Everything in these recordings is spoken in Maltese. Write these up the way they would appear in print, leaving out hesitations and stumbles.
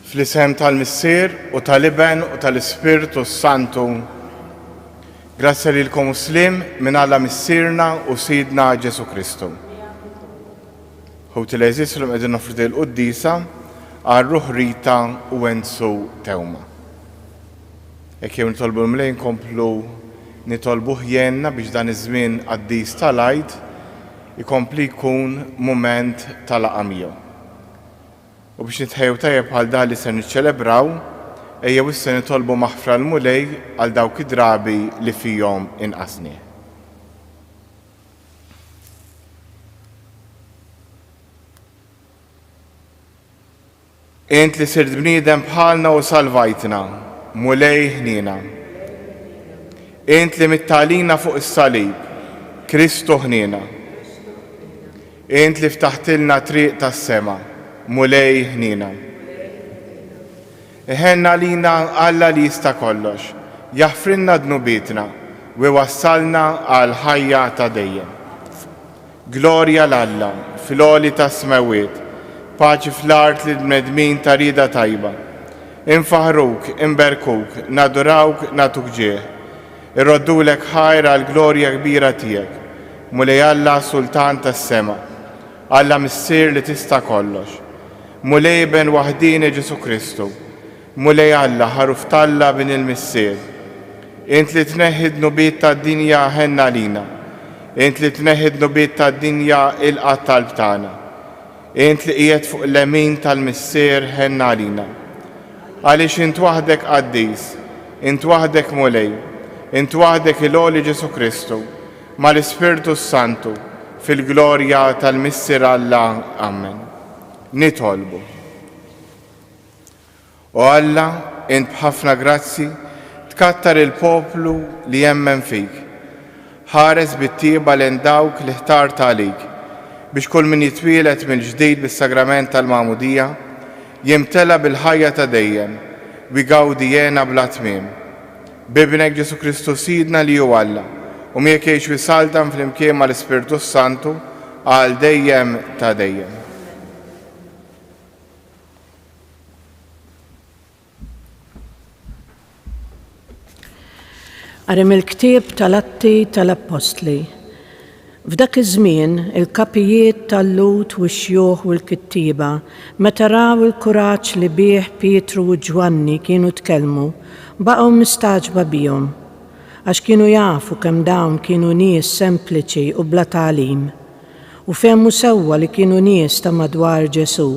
Fl-isem tal-Missier u tal-Iben u tal-Ispirtu s-Santu. Grazzja lilkom u sliem minn Alla Missierna u Sidna Ġesù Kristu. Ħuti l-għeżież illum qegħdin noffru din il-quddiesa għal ruħ Rita u Enzu Teuma. Hekk jew nitolbu l-Mulej nkomplu nitolbuh jgħinna biex dan iż-żmien qaddis tal-Għid ikompli jkun mument ta' laqgħa miegħu. U biex nitħejjew tajjeb għal dan li ser niċċelebraw, ejjew issa nitolbu maħfra l-Mulej għal dawk id-drabi li fihom inqasnieh. Int li sirt bniedem bħalna u salvajtna, Mulej ħniena. Int li mitt għalina fuq is-salib, Kristu ħniena. Int li ftaħtilna triq tas-sema, Mulej ħniena. Iħenn għalina Alla li jista' kollox, jaħfrilna dnubietna u iwassalna għall-ħajja ta' dejjem. Glorja 'l Alla fil-għoli tas-smewwiet, paċi fl-art lill-bnedmin ta' rieda tajba. Infaħħruk, inberkuk, nadurawk, nagħtuk ġieħ. Irroddulek ħajr għall-glorja kbira tiegħek, Mulej Alla Sultan tas-sema, Alla Missier li tista' kollox. Mulej Iben waħdieni Ġesù Kristu, Mulej Alla, Ħaruf t'Alla Bin il-Missier. Int li tneħħi d-dnubiet tad-dinja ħenn għalina. Int li tneħħi d-dnubiet tad-dinja ilqa' t-talb tagħna. Int li qiegħed fuq il-lemin tal-Missier ħenn għalina. Għaliex int waħdek qaddis, int waħdek Mulej, int waħdek il-għoli Ġesù Kristu, mal-Ispirtu s-Santu, fil-glorja tal-Missier Alla. Amen. Nitolbu. O Alla, int b'ħafna grazzi tkattar il-poplu li jemmen fik. Ħares bit-tjieba lejn dawk li ħtart għalik, biex kull min jitwieled mill-ġdid bis-sagrament tal-Magħmudija jimtela bil-ħajja ta' dejjem u jgawdi hena bla tmiem. B'Ibnek Ġesù Kristu Sidna li hu Alla, u miegħek jgħix u jsaltan flimkien mal-Ispirtu s-Santu għal dejjem ta' dejjem. Qari mill-ktieb tal-Atti tal-Appostli. F'dak iż-żmien, il-kapijiet tal-Lhud u x-xjuħ u l-kittieba, meta raw il-kuraġġ li bih Pietru u Ġwanni kienu tkellmu, baqgħu mistagħġba bihom, għax kienu jafu kemm dawn kienu nies sempliċi u bla tagħlim, u fehmu sewwa li kienu nies ta' madwar Ġesù.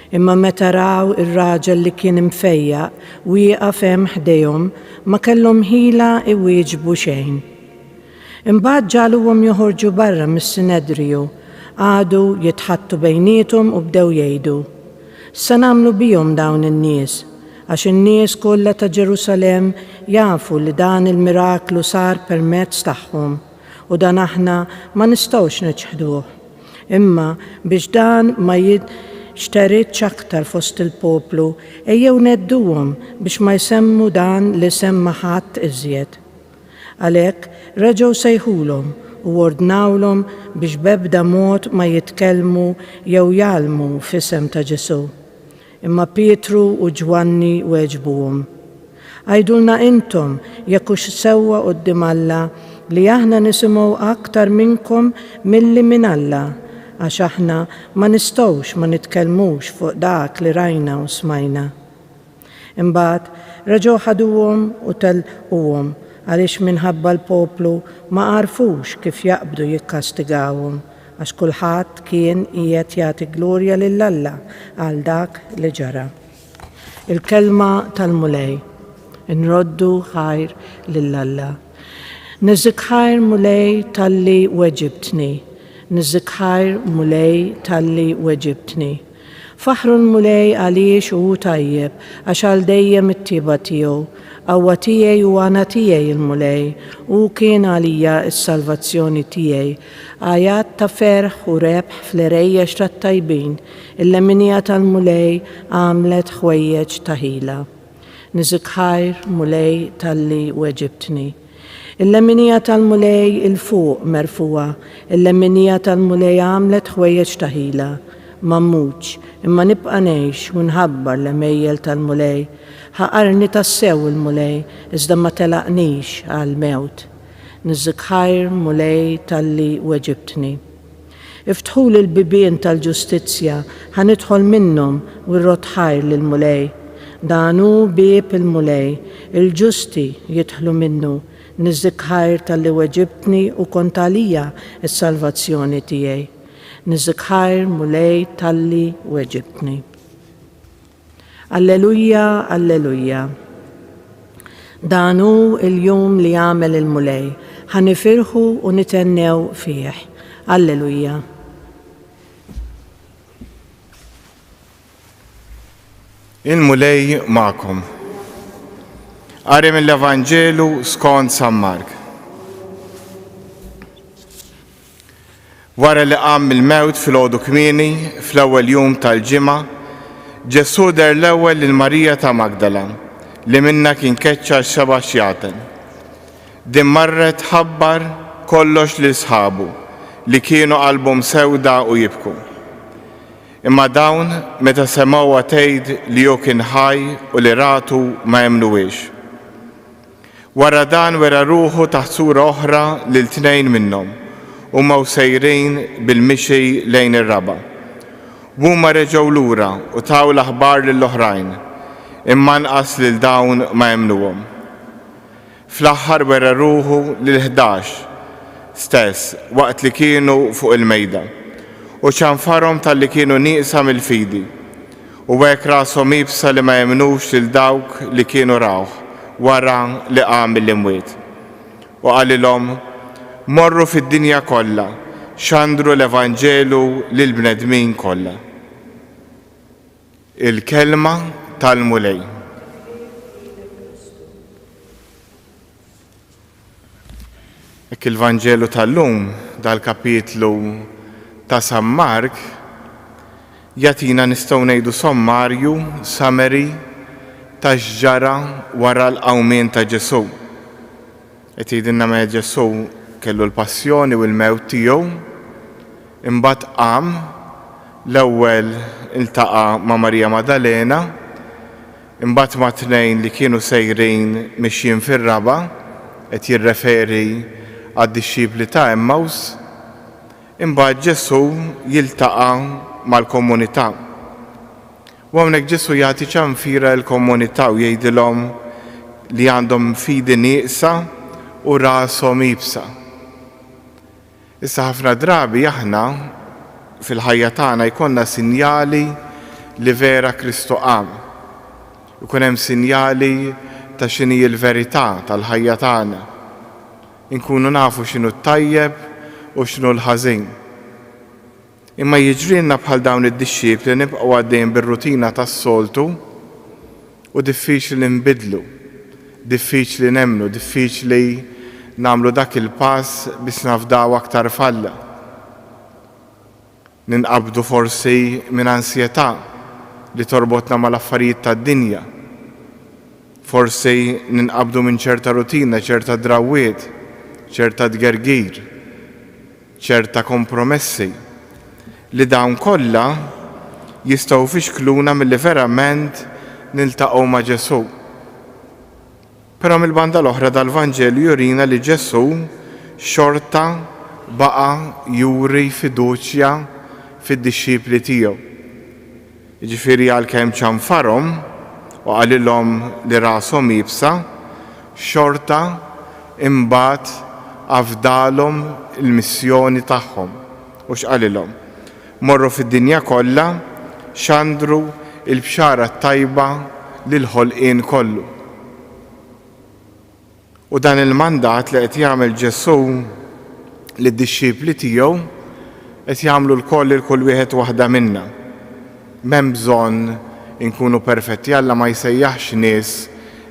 Imma meta raw ir-raġel li kien imfejjaq wieqaf hemm ħdejhom, ma kellhom ħila jwieġbu xejn. Imbagħad ġagħluhom joħorġu barra mis-Sinedriju, qagħdu jitħaddtu bejniethom u bdew jgħidu, X'se nagħmlu bihom dawn in-nies? Għax in-nies kollha ta' Ġerusalemm jafu li dan il-miraklu sar permezz tagħhom, u dan aħna ma nistgħux niċħduh. Imma biex dan ma jinxteridx aktar fost il-poplu, ejjew ngħedduhom biex ma jsemmu dan l-isem ma' ħadd iżjed. Għalhekk, reġgħu sejħulhom u ordnawlhom biex b'ebda mod ma jitkellmu jew jgħallmu f'isem ta' Ġesù. Imma Pietru u Ġwanni weġbuhom, Għidulna intom jekk hux sewwa quddiem Alla li aħna nisimgħu aktar minnkom milli minn Alla, għax aħna ma nistgħux ma nitkellmux fuq dak li rajna u smajna. Imbagħad reġgħu ħaduhom u telquhom. għaliex minħabba l-poplu ma għarfux kif jaqbdu jikkastigawhom, għax kulħadd kien qiegħed jagħti glorja lil Alla għal dak li ġara. Il-Kelma tal-Mulej. Inroddu ħajr lil Alla. Niżżik ħajr Mulej talli weġibtni. Niżżik ħajr Mulej talli weġibtni. Faħħru l-Mulej għaliex hu tajjeb, għax għal dejjem it-tjieba tiegħu. Qawwa tiegħi u għana tiegħi l-Mulej, hu kien għalija s-salvazzjoni tiegħi. Għajat ta' ferħ u rebħ fl-għerejjex tat-tajbin, il-leminija tal-Mulej għamlet ħwejjeġ ta' ħila. Niżik ħajr, Mulej, talli weġibtni. Il-leminija tal-Mulej 'il fuq merfugħa, il-leminija tal-Mulej għamlet ħwejjeġ ta' ħila. Ma mmutx, imma nibqa' ngħix u nħabbar l-għemejjel tal-Mulej. Ħaqarni tassew il-Mulej, iżda ma telaqnix għall-mewt. Niżżik ħajr, Mulej, talli weġibtni. Iftħuli l-bibien tal-ġustizzja, ħa nidħol minnhom u rrodd ħajr lill-Mulej. Dan hu bieb il-Mulej, il-ġusti jidħlu minnu. Niżżik ħajr talli weġibtni u kont għalija s-salvazzjoni tiegħi. Niżżik ħajr, Mulej, talli weġibtni. Alleluja, alleluja. Dan hu l-jum li għamel il-Mulej, ħa nifirħu u nithennew fih. Alleluja. Il-Mulej magħkom. Qari mill-Evanġelu skont San Mark. Wara li qam mill-mewt filgħodu kmieni, fl-ewwel jum tal-ġimgħa, Ġesù deher l-ewwel lil Marija ta' Magdala, li minnha kien keċċa x-xeba' xjaten. Din marret tħabbar kollox lil sħabu, li kienu qalbhom sewda u jibku. Imma dawn, meta semgħuha tgħid li hu kien ħaj u li ratu, ma emmnuhiex. Wara dan wera ruħu taħt sura oħra lil tnejn minnhom, huma u sejrin bil-mixi lejn ir-raba'. Huma reġgħu lura u taw l-aħbar lill-oħrajn, imma anqas lil dawn ma emmnuhom. Fl-aħħar wera ruħu lill-11 stess waqt li kienu fuq il-mejda, u ċanfarhom talli kienu nieqsa mill-fidi. U hekk rashom iebsa li ma emmnux lil dawk li kienu rawh wara li qam mill-imwiet. U qalilhom, Morru fid-dinja kollha, xandru l-evanġelu lill-bnedmin kollha. Il-Kelma tal-Mulej. Hekk il-Vanġelu tal-lum, dal-kapitlu ta' San Mark, jagħtina nistgħu ngħidu sommarju, summary, ta' x'ġara wara l-qawmien ta' Ġesù. Qed jgħidilna meta Ġesù kellu l-passjoni u l-mewt tiegħu, imbagħad qam, l-ewwel iltaqa' ma' Marija Madalena, Imbagħad mat-tnejn li kienu sejrin mixjin fir-raba', qed jirreferi għad-dixxipli ta' Għemmaws, imbagħad Ġesù jiltaqa' mal-komunità. U hawnhekk Ġesù jagħti ċanfira lill-komunità u jgħidilhom li għandhom fidi nieqsa u rashom iebsa. Issa ħafna drabi aħna fil-ħajja tagħna jkollna sinjali li vera Kristu qam. Ikun hemm sinjali ta' x'inhi l-verità tal-ħajja tagħna. Inkunu nafu x'inhu t-tajjeb u x'inhu l-ħażin. Imma jiġrilna bħal dawn id-dixxipli nibqgħu għaddejjin bir-rutina tas-soltu u diffiċli ninbidlu, diffiċli nemmnu, diffiċli nagħmlu dak il-pass biex nafdaw aktar f'Alla. Ninqabdu forsi minn ansjetà li torbotna mal-affarijiet tad-dinja. Forsi ninqabdu minn ċerta rutina, ċerta drawwiet, ċerta tgergir. ċerta kompromessi, li dawn kollha jistgħu jfixkluna milli verament niltaqgħu ma' Ġesù. Però mill-banda l-oħra dal-Vanġelu jurina li Ġesù xorta baqa' juri fiduċja fid-dixxipli tiegħu. Jiġifieri għalkemm ċanfarhom u qalilhom li rashom iebsa, xorta Imbagħad afdalhom il-missjoni tagħhom. U x'qalilhom? Morru fid-dinja kollha, xandru l-bxara t-tajba lill-ħolqien kollu. U dan il-mandat li qed jagħmel Ġesù lid-dixxipli tiegħu qed jagħmlu lkoll lil kull wieħed u waħda minna. M'hemm bżonn inkunu perfetti, Alla ma jsejjaħx nies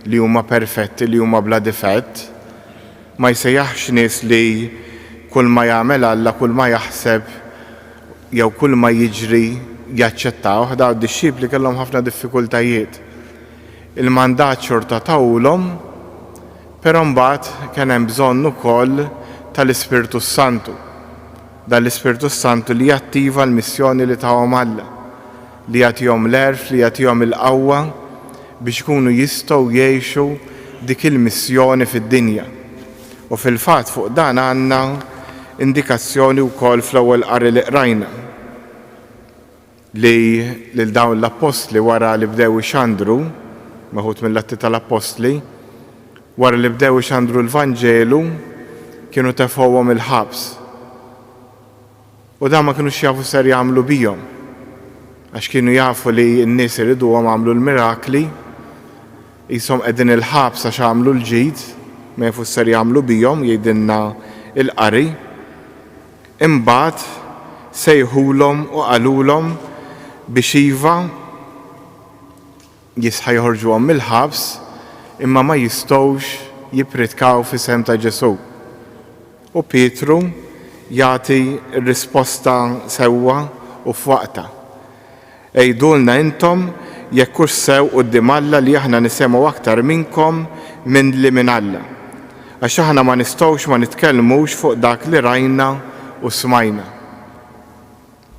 li huma perfetti, li huma bla difett. Ma jsejjaħx nies li kull ma jagħmel Alla, kull ma jaħseb jew kull ma jiġri jaċċettawh. Dawn id-dixxipli kellhom ħafna diffikultajiet. Il-mandat xorta tawhulhom, però mbagħad kien hemm bżonn ukoll tal-Ispirtu s-Santu. Dan l-Ispirtu s-Santu li jattiva l-missjoni li tahom Alla, li jagħtihom l-għerf, li jagħtihom il-qawwa biex ikunu jistgħu jgħixu dik il-missjoni fid-dinja. U fil-fatt fuq dan għandna indikazzjoni wkoll fl-ewwel qari li qrajna. Li lil dawn l-appostli wara li bdew ixandru, meħud mill-Atti tal-Appostli, wara li bdew ixandru l-Vanġelu, kienu tefgħuhom il-ħabs. U dawn ma kinux jafu x'ser jagħmlu bihom, għax kienu jafu li n-nies iriduhom għamlu l-mirakli, qishom qegħdin il-ħabs għax għamlu l-ġid, ma jafu x'ser jagħmlu bihom, jgħidilna l-qari. Imbagħad sejħulhom u qalulhom biex iva, jisħa joħorġuhom mill-ħabs, imma ma jistgħux jippritkaw f'isem ta' Ġesù. U Pietru jagħti r-risposta sewwa u f'waqtha. Għidulna intom jekk hux sew quddiem Alla li aħna nisemgħu aktar minnkom milli minn Alla. Għax aħna ma nistgħux ma nitkellmux fuq dak li rajna u smajna.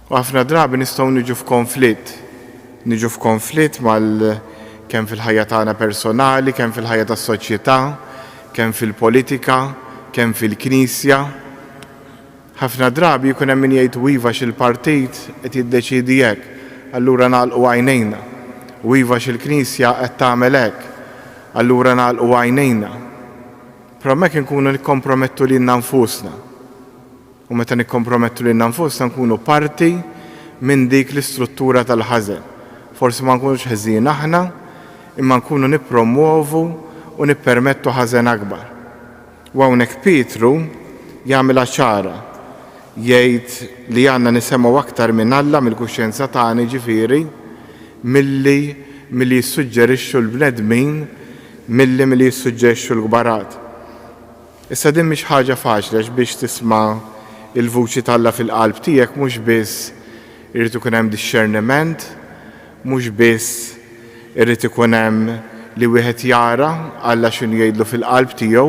U ħafna drabi nistgħu niġu f'konflitt. Niġu f'konflitt mal kemm fil-ħajja tagħna personali, kemm fil-ħajja tas-soċjetà, kemm fil-politika, kemm fil-Knisja. Ħafna drabi jkun hemm min jgħid u iva x'il-partit qed jiddeċiedi hekk, allura nagħlqu għajnejna. U iva x'il-Knisja qed tagħmel hekk, allura nagħlqu għajnejna. Però hemmhekk inkunu nikkompromettu lilna nfusna. U meta nikkompromettu lilna nfusna nkunu parti minn dik l-istruttura tal-ħażen. Forsi ma nkunux ħżiena aħna, imma nkunu nippromwovu u nippermettu ħażen akbar. U hawnhekk Pietru jagħmilha ċara, jgħid li għandna nisemgħu aktar minn Alla, mill-kuxjenza tagħna jiġifieri, milli milli jissuġġerixxu l-bnedmin, milli milli jissuġġerixxu l-kbarat. Issa din mhix ħaġa faċli għax biex tisma' l-vuċi t'Alla fil-qalb tiegħek mhux biss irid ikun hemm dixxerniment, mhux biss Irid ikun hemm li wieħed jara Alla x'inhu jgħidlu fil-qalb tiegħu,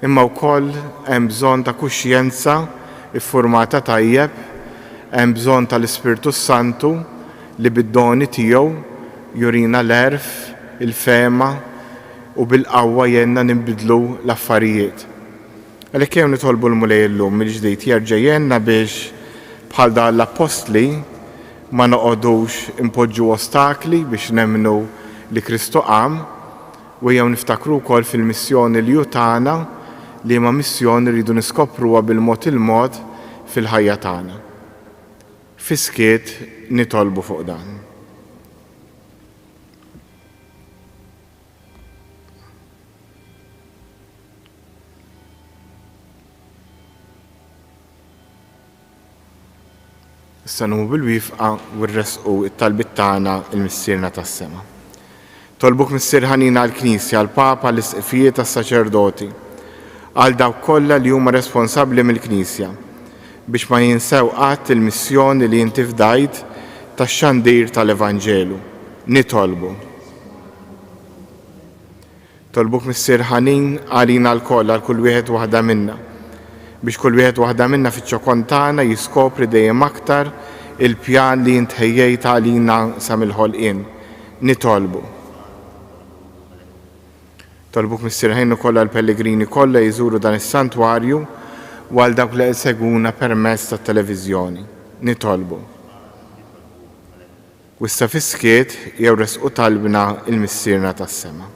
imma wkoll hemm bżonn ta' kuxjenza ffurmata tajjeb, hemm bżonn tal-Ispirtu s-Santu li bid-doni tiegħu jurina l-għerf, il-fehma u bil-qawwa jgħinna nibdlu l-affarijiet. Għalhekk ejjew nitolbu l-Mulej illum mill-ġdid jerġa' jgħinna biex bħal dan l-appostli ma noqogħdux inpoġġu ostakli biex nemmnu li Kristu qam u ejjew niftakru wkoll fil-missjoni li hu tana, liema missjoni rridu niskopruha bil-mod il-mod fil-ħajja tagħna. Fis-skiet nitolbu fuq dan. Issa nqumu bil-wifqa u rressqu t-talbiet tagħna 'l Missierna tas-sema. Tolbuk Missier ħanin għall-Knisja, għall-Papa, għall-Isqfijiet, għas-saċerdoti, għal dawk kollha li huma responsabbli mill-Knisja, biex ma jinsew qatt il-missjoni li inti fdajt tax-xandir tal-Evanġelu. Nitolbu. Nitolbuk Missier ħanin għalina lkoll, għal kull wieħed u waħda minna, biex kull wieħed u waħda minna fiċ-ċokon tagħna jiskopri dejjem aktar il-pjan li int ħejjejt għalina sa mill-ħolqien. Nitolbu. Nitolbuk Missier ħanin ukoll għall-pellegrini kollha li jżuru dan is-santwarju u għal dawk li qed isegwuna permezz tat-televiżjoni. Nitolbu. U issa fis-skiet jew ressqu talbna 'l Missierna tas-sema.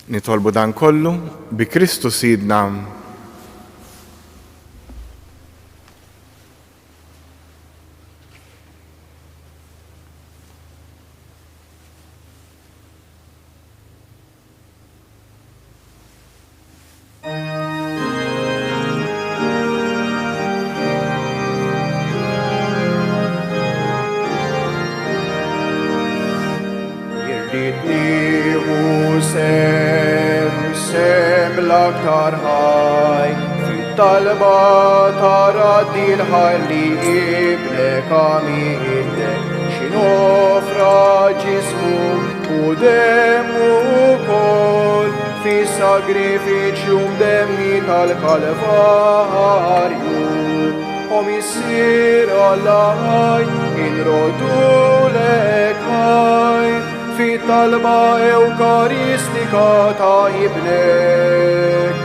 Nitolbu dan kollu bi Kristu Sidna. Irrid nieħu sehem, sehem l-aktar ħaj fit-talba ta' radd il-ħajr li ibnek għamillek xi nofra ġismu u demmu wkoll fis-sagrifiċċju mdemmi tal-Kalvarju. O Missier Alla ħaj, inroddulek ħajr fit-talba Ewkaristika ta' Ibnek.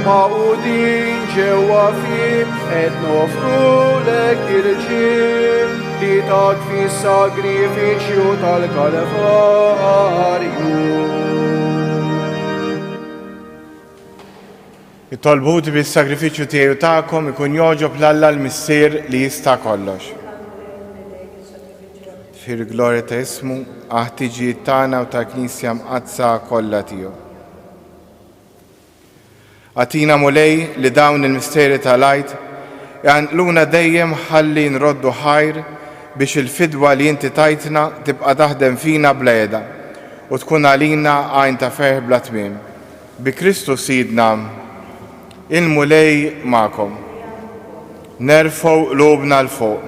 Magħqudin ġewwa fik qed nofrulek il-ġieħ li tak fis-sagrifiċċju tal-Kalvarju. Itolbu ħuti biex is-sagrifiċċju tiegħi u tagħkom ikun jogħġob 'l Alla l-Missier li jista' kollox. Fil-glorja ta' ismu, għall-ħtiġijiet tagħna u tal-Knisja Mqaddsa kollha tiegħu. Agħtina Mulej li dawn il-misteri tal-Għid iqanqluna dejjem ħalli nroddu ħajr biex il-fidwa li inti tajtna tibqa' taħdem fina bla heda u tkun għalina għajn ta' ferħ bla tmiem. Bi Kristu Sidna. Il-Mulej magħkom. Nerfgħu qlubna 'l fuq.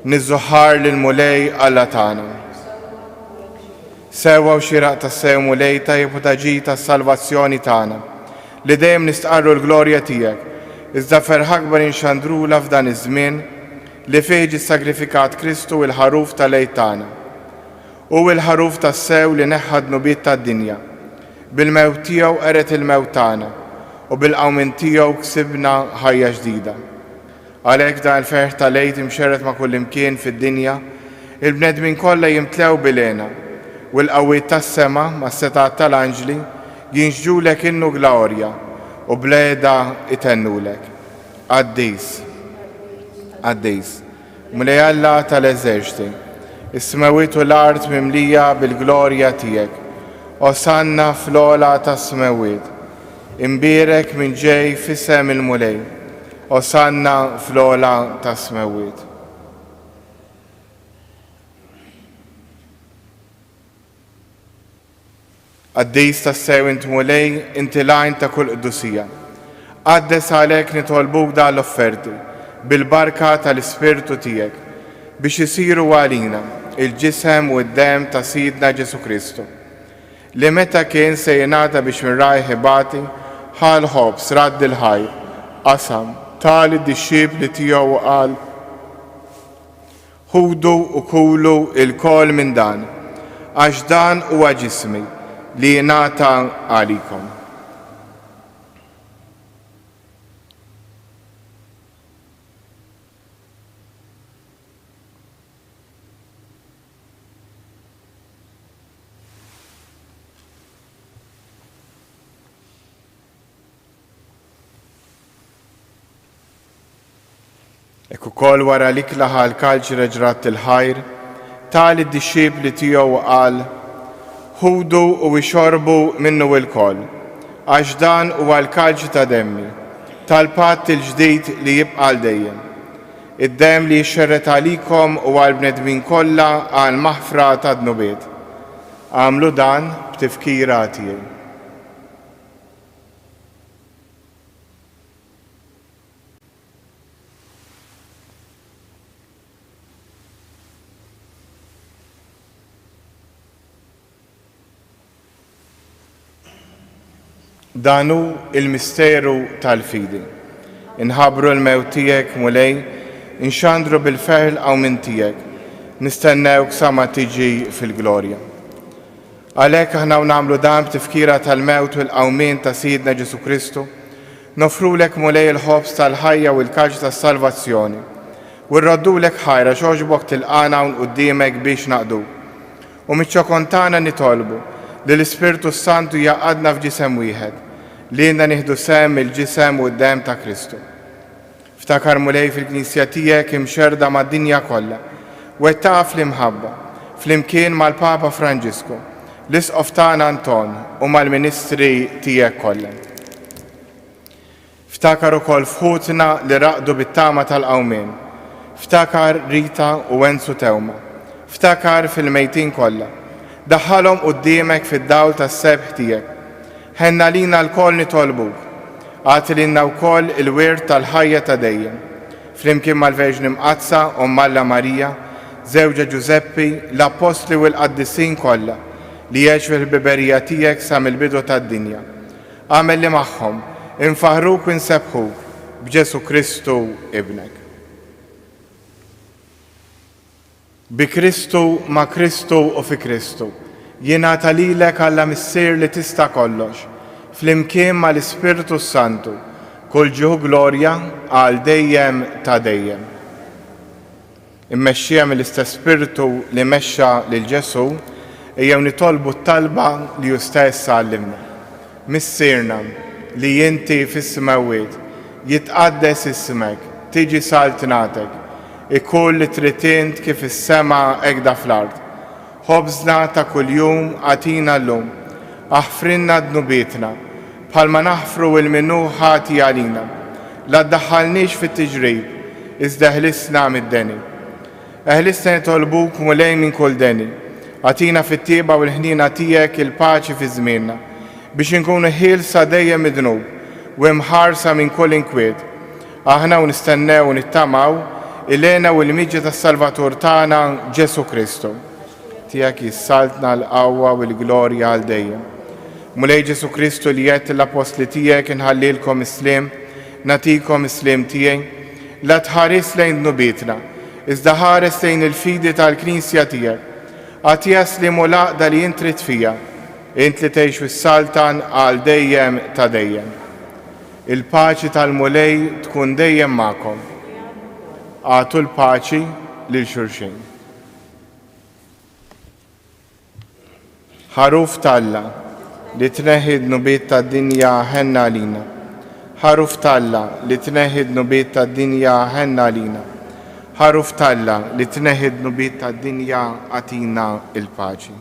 Niżżu ħajr lill-Mulej Alla tagħna. Sewwa u xieraq tassew, Mulej, tajjeb u ta' ġid għas-salvazzjoni tagħna, li dejjem nistqarru l-glorja tiegħek, iżda ferħ akbar inxandrulha f'dan iż-żmien li fih ġie ssagrifikat Kristu il-Ħaruf tal-Għid tagħna. Hu il-Ħaruf tassew li neħħa d-dnubiet tad-dinja. Bil-mewt tiegħu qered il-mewt tagħna, u bil-qawmien tiegħu ksibna ħajja ġdida. Għalhekk dan il-ferħ tal-Għid imxerred ma' kullimkien fid-dinja, il-bnedmin kollha jimtlew bil-hena, u l-qawwiet tas-sema, mas-setgħat tal-anġli, jinxġulek innu glaorja, u bla heda itennulek. Qaddis, qaddis, Mulej Alla tal-eżerċti, is-smewwiet u l-art mimlija bil-glorja tiegħek. Osanna fl-ogħla tas-smewwiet. Imbierek min ġej f'isem il-Mulej. Osanna fl-ogħla tas-smewwiet. Qaddis tassew int Mulej, inti l-għajn ta' kull qdusija. Qaddes għalhekk nitolbuk dan l-offerti, bil-barka tal-Ispirtu tiegħek, biex isiru għalina il-ġisem u d-demm ta' Sidna Ġesù Kristu. Li meta kien se jingħata biex minn rajh ibati, ħa l-ħobż, radd il-ħajr, qasam, ta lid-dixxipli tiegħu u qal, Ħudu u kulu lkoll minn dan, għax dan huwa ġismi, li jingħata għalikom. Hekk ukoll wara l-ikla ħa l-kalċi reġa' radd il-ħajr, ta lid-dixxipli tiegħu u qal, Ħudu u ixorbu minnu ilkoll, għax dan huwa l-kalċi ta' demmi, tal-patt il-ġdid li jibqa' għal dejjem. Id-demm li jixxerred għalikom u għall-bnedmin kollha għall-maħfra tad-dnubiet. Agħmlu dan b'tifkira tiegħi. Dan hu l-misteru tal-fidi. Inħabbru l-mewt tiegħek, Mulej, inxandru bil-ferħ l-qawmien tiegħek, nistennewk sa ma tiġi fil-glorja. Għalhekk aħna u nagħmlu dan b'tifkira tal-mewt u l-qawmien ta' Sidna Ġesù Kristu, noffrulek Mulej il-ħobż tal-ħajja u l-kalċ tas-salvazzjoni, u rroddulek ħajr għax għoġbok tilqagħna hawn quddiemek biex naqduk. U miċ-ċokon tagħna nitolbu. Li l-Ispirtu s-Santu jgħaqqadna f'ġisem wieħed, lilna nieħdu sehem mill-ġisem u d-demm ta' Kristu. Ftakar Mulej fil-Knisja tiegħek imxerrda mad-dinja kollha, wettaqha fl-imħabba, flimkien mal-Papa Franġisku, l-Isqof tagħna Anton u mal-ministri tiegħek kollha. Ftakar ukoll f'ħutna li raqdu bit-tama tal-qawmien. Ftakar Rita u Enzu Theuma. Ftakar fil-mejtin kollha. Daħħalhom quddiemek fid-dawl tas-sebħ tiegħek. Ħenn għalina lkoll nitolbuk. Agħti lilna wkoll il-wirt tal-ħajja ta' dejjem. Flimkien mal-Verġni Mqaddsa, Omm Alla Marija, żewġha Ġużeppi, l-Appostli u l-qaddisin kollha, li għexu fil-ħbiberija tiegħek sa mill-bidu tad-dinja. Agħmel li magħhom infaħħruk u nsebbħuk b'Ġesù Kristu Ibnek. Bi Kristu, ma' Kristu u fi Kristu, jingħata lilek Alla Missier li tista' kollox, flimkien ma' l-Ispirtu s-Santu, kull ġieħ u glorja għal dejjem ta' dejjem. Immexxija mill-istess Spirtu li mexxa lil Ġesù, ejjew nitolbu t-talba li hu stess għallimna. Missierna, li inti fis-smewwiet, jitqaddes ismek, tiġi saltnatek, ikun li trid int kif fis-sema hekda fl-art. Ħobżna ta' kuljum agħtina llum. Aħfrilna dnubietna, bħalma naħfru 'l min hu ħati għalina. La ddaħħalniex fit-tiġrib, iżda eħlisna mid-deni. Eħlisna nitolbuk, Mulej, minn kull deni. Agħtina fit-tjieba u l-ħniena tiegħek il-paċi fi żmienna, biex inkunu ħielsa dejjem mid-dnub u imħarsa minn kull inkwiet, aħna u nistennew u nittamaw il-hena u l-miġja tas-Salvatur tagħna, Ġesù Kristu. Tiegħek hi s-saltna, l-qawwa u l-glorja għal dejjem. Mulej Ġesù Kristu li għedt lill-appostli tiegħek inħallilkom is-sliem, nagħtikom is-sliem tiegħi, la tħares lejn dnubietna, iżda ħares lejn il-fidi tal-Knisja tiegħek. Agħtiha s-sliem u l-għaqda li int trid fiha, int li tgħix u ssaltan għal dejjem ta' dejjem. Il-paċi tal-Mulej tkun dejjem magħkom. Agħtu l-paċi lil xulxin. Ħaruf t'Alla, li tneħħi d-dnubiet tad-dinja ħenn għalina. Ħaruf t'Alla, li tneħħi d-dnubiet tad-dinja ħenn għalina. Ħaruf t'Alla, li tneħħi d-dnubiet tad-dinja agħtina l-paċi.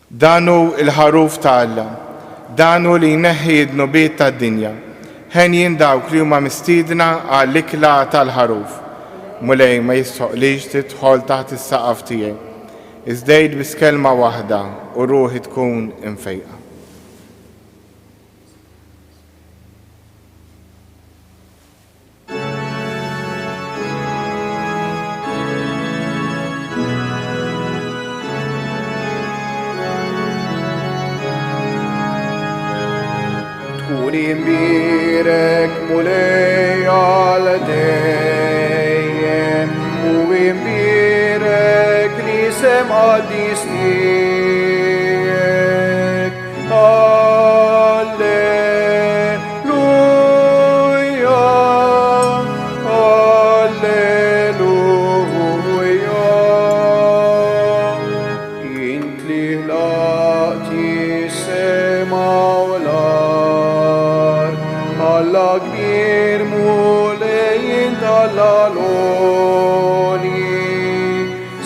Dan hu l-Ħaruf ta' Alla. Dan hu li jneħħi d-dnubiet tad-dinja. Henjin dawk li huma mistiedna għall-ikla tal-Ħaruf. Mulej, ma jistħoqqlix tidħol taħt is-saqaf tiegħi. Iżda għid biss kelma waħda u ruħi tkun imfejqa. Tkun imbierek Mulej għal dejjem u imbierek l-isem qaddis tiegħek. Alleluja, Alleluja. Int li ħlaqt is-sema u l-art, Alla kbir Mulej int Alla l-għoli,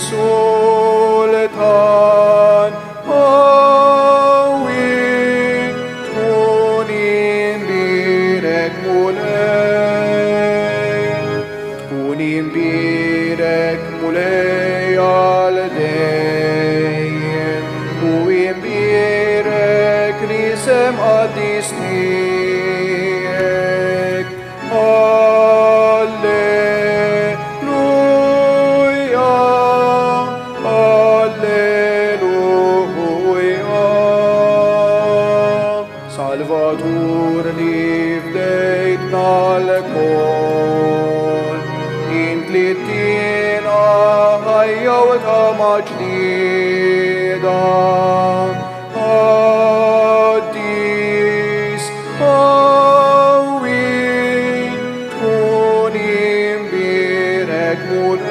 Sultan Qawwi tkun imbierek Mulej, tkun imbierek Mulej għal dejjem, u imbierek l-isem qaddis tiegħek. Alleluja, Alleluja. Salvatur li fdejtna lkoll, int li tina ħajja u tama ġdida. Qaddis, qawwi, tkun imbierek Mulej.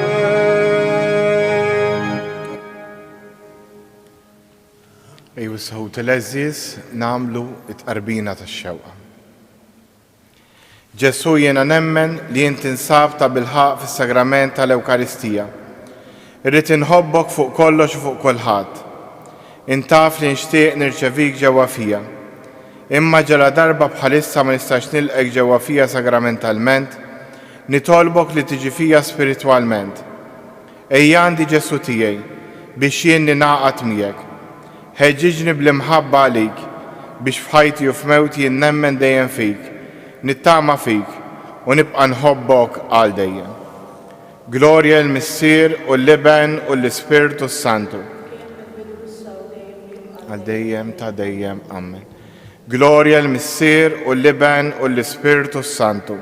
Issa ħuti l-għeżież nagħmlu t-tqarbina tax-xewqa. Ġesù jiena nemmen li int tinsab tabilħaqq fis-Sagrament tal-Ewkaristija. Irrid inħobbok fuq kollox u fuq kulħadd. Int taf li nxtieq nirċevik ġewwa fija. Imma ġaladarba bħalissa ma nistax nilqgħek ġewwa fija sagramentalment, nitolbok li tiġi fija spiritwalment. Ejja għandi Ġesù tiegħi, biex jien ningħaqad miegħek. Ħeġġiġni bl-imħabba għalik, biex f'ħajti u f'mewti jien nemmen dejjem fik, nittama fik, u nibqa' nħobbok għal dejjem. Glorja lill-Missier u l-Iben u l-Ispirtu s-Santu. Għal dejjem ta' dejjem. Amen. Glorja l-Missier u l-Iben u l-Ispirtu s-Santu.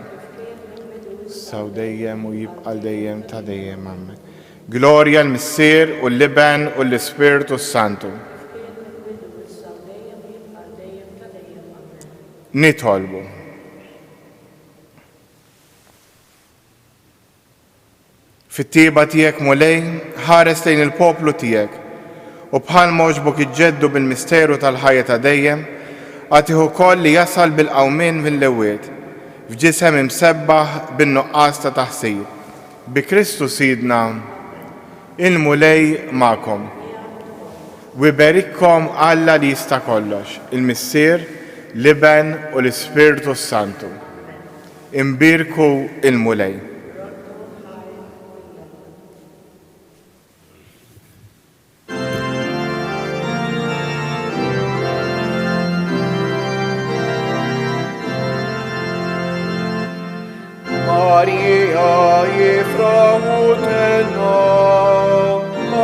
Issa u dejjem u jibqa' għal dejjem ta' dejjem. Amen. Glorja l-Missier u l-Iben u l-Ispirtu s-Santu. Nitolbu. Fit-tjieba tiegħek, Mulej, ħares lejn il-poplu tiegħek, u bħalma għoġbok iġġeddu bil-misteru tal-ħajja ta' dejjem, agħtih ukoll li jasal bil-qawmien mill-imwiet, f'ġisem imsebbaħ bin-nuqqas ta' taħsir. Bi Kristu Sidna. Il-Mulej magħkom. U iberikkom Alla li jista' kollox, il-Missier, l-Iben u l-Ispirtu s-Santu. Imbierku l-Mulej. Marija jifraħu tenna,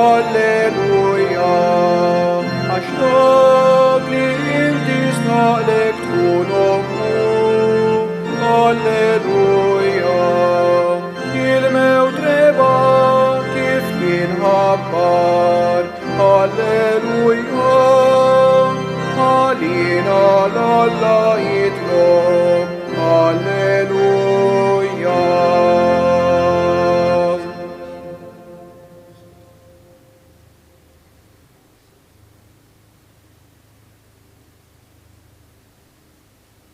Alleluja, għax dak li inti staqlek tkun ommu, Alleluja.